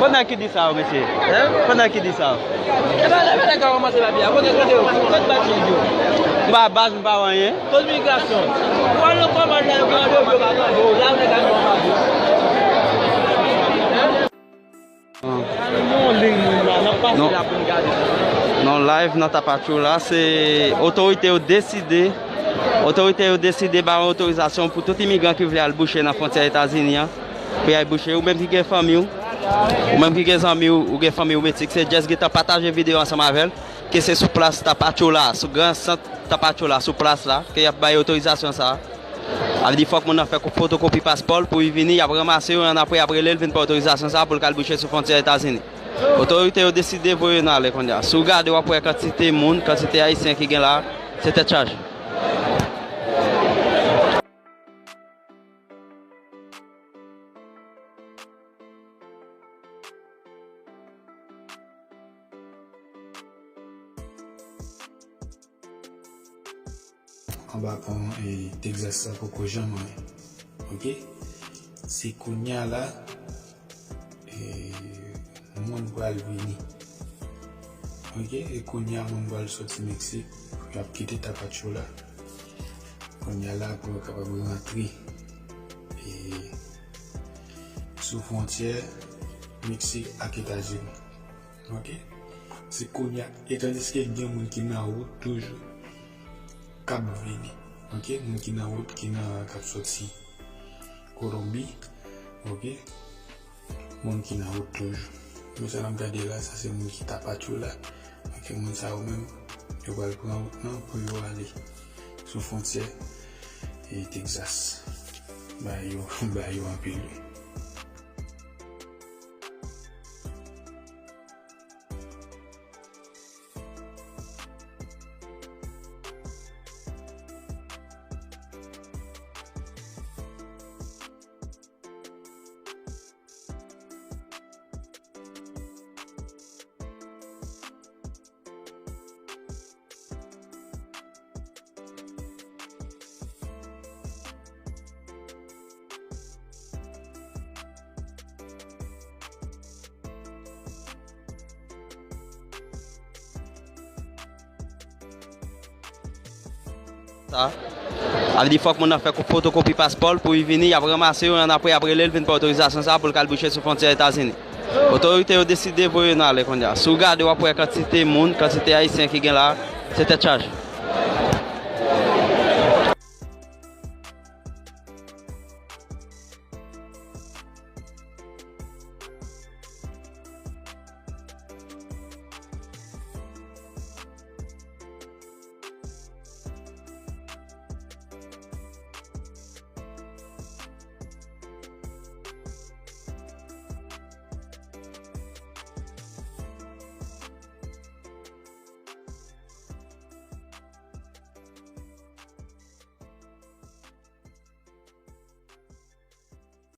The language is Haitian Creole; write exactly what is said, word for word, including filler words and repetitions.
Pandan ki di sa yo, mesye? Pandan ki di sa yo? E ba la, ba la ka kòmanse la byen. Kote, kote yo? Kote bati yo? M pa baz, m pa wè anyen. Kote migrasyon? Ou al nan kòmand la, yo pran yo, yo pa pran yo. La, nèg a kòmand yo. Non, live nan Tapatchoula, se otorite yo deside, otorite yo deside ba yon otorizasyon pou tout imigran ki vle al bouche nan fwontyè Etazini an, pou y al bouche. Ou menm ki gen fanmi w, ou menm ki gen zanmi w, ou gen fanmi w Meksik, se just gentan pataje videyo ansanm avè l, ke se sou plas Tapatchoula, sou gran sant Tapatchoula, sou plas la, ke y ap bay otorizasyon sa a. Sa vle di fòk moun nan fè ko-, fotokopi paspò l pou li vini, y ap ranmase yo, annapre y ap rele l vin pran otorizasyon sa a pou l ka al bouche sou fwontyè Etazini. Otorite yo deside voye nou ale kounye a. Si w gade, w ap wè kantite moun, kantite Ayisyen ki gen la, se tèt chaje. Anba pon, e, Texas sa poko janm anyen. Oke? Se kounye a la, e, moun pral vini. Oke? E kounye a, moun pral soti Meksik, y ap kite Tapatchoula. Kounye a la, pou yo kapab rantre, e, sou fwontyè Meksik ak Etazini. Oke? Se kounye a, e tandiske gen moun ki nan wout toujou, k ap vini. Oke? Moun ki nan wout, ki nan, k ap soti Kolonbi. Oke? Moun ki nan wout toujou. Moun sa n ap gade la, sa se moun ki Tapatchoula. Oke? Moun sa yo menm, yo pral pran wout nan pou yo ale sou fwontyè, e, Texas. Ba yo, ba yo anpil, wi. Sa. Sa vle di fòk moun nan fè ko-, fotokopi paspò l pou li vini, y ap ranmase yo, annapre y ap rele l vin pran otorizasyon sa a pou l ka al bouche sou fwontyè Etazini. Otorite yo deside voye nou ale kounye a. Si w gade, w ap wè kantite moun, kantite Ayisyen ki gen la, se tèt chaje.